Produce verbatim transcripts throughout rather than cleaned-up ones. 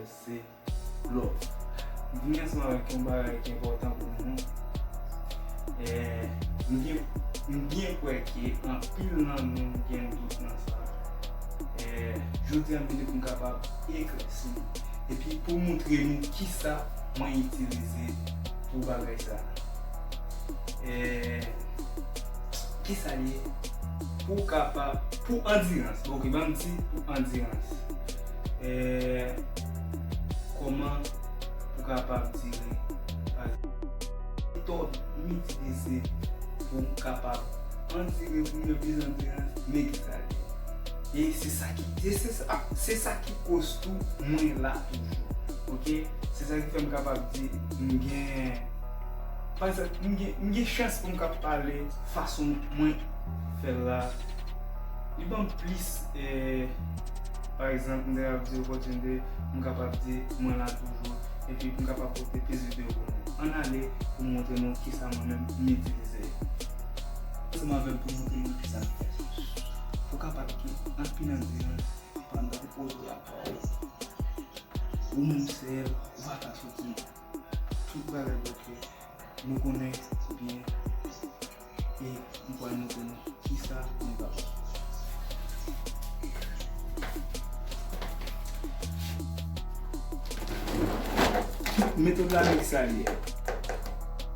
Se love. M vini ansanm avèk yon bagay ki enpòtan pou nou. Eh, m byen, m byen kwè ke anpil nan nou gen dout nan sa. Eh, jodi a, m vini pou m kapab eklèsi nou. Epi pou moutre nou kisa mwen itilize pou bagay sa. Eh, kisa l ye? Pou w kapab, pou andirans. Ok, ban m di pou andirans. Eh, kòman pou kapab dire? Pa egzanp, metòd m itilize pou m kapab andire, pou m gen plis andirans, men kisa l ye. E se sa ki, e se sa, se sa ki koz tou mwen la toujou. Ok? Se sa ki fè m kapab di m gen, pa egzanp, m gen, m gen chans pou m ka pale fason mwen fè l la. Li ban m plis, eh, pa egzanp, m te ap di opòtinite, m kapab di mwen la toujou, epi pou m kapab pote plis videyo pou nou. Ann ale pou m montre nou kisa mwen menm m itilize. Ansanm avè m pou m montre nou kisa m fè. Pou kapab gen anpil andirans pandan ou poze ak pa ou. Ou menm sèl, ou pa ka soti. Tout bagay bloke. Nou konnen byen. E m pral montre nou kisa nou kapab. Metòd la, men kisa l ye.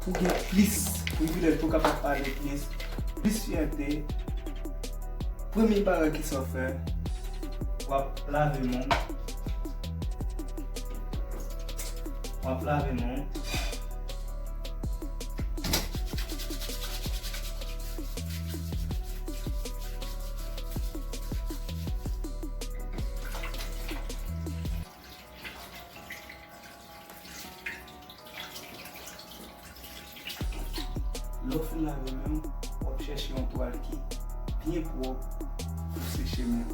Pou gen plis privilèj, pou kapab pale plis, plis fyète, premye bagay kisa w fè, w ap lave men w. W ap lave men w. Lè w fin lave men w, w ap chèche yon twal ki byen pwòp pou seche men w.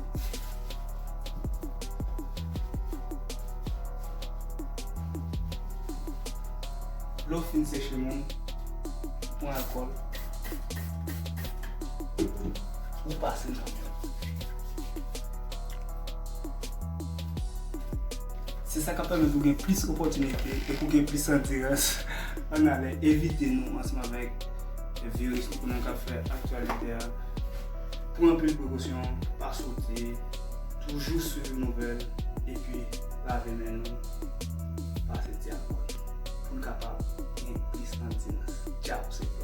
Lè w fin seche men w, ou pran alkòl, ou pase nan men w. Se sa k ap pèmèt ou gen plis opòtinite e pou gen plis andirans. Ann ale evite nou ansanm avèk viris nou konnen k ap fè aktyalite a. Pran anpil prekosyon, pa sote, toujou swiv nouvèl, epi lave men nou, pase ti alkòl pou n kapab gen plis andirans. Tchaw, se fè.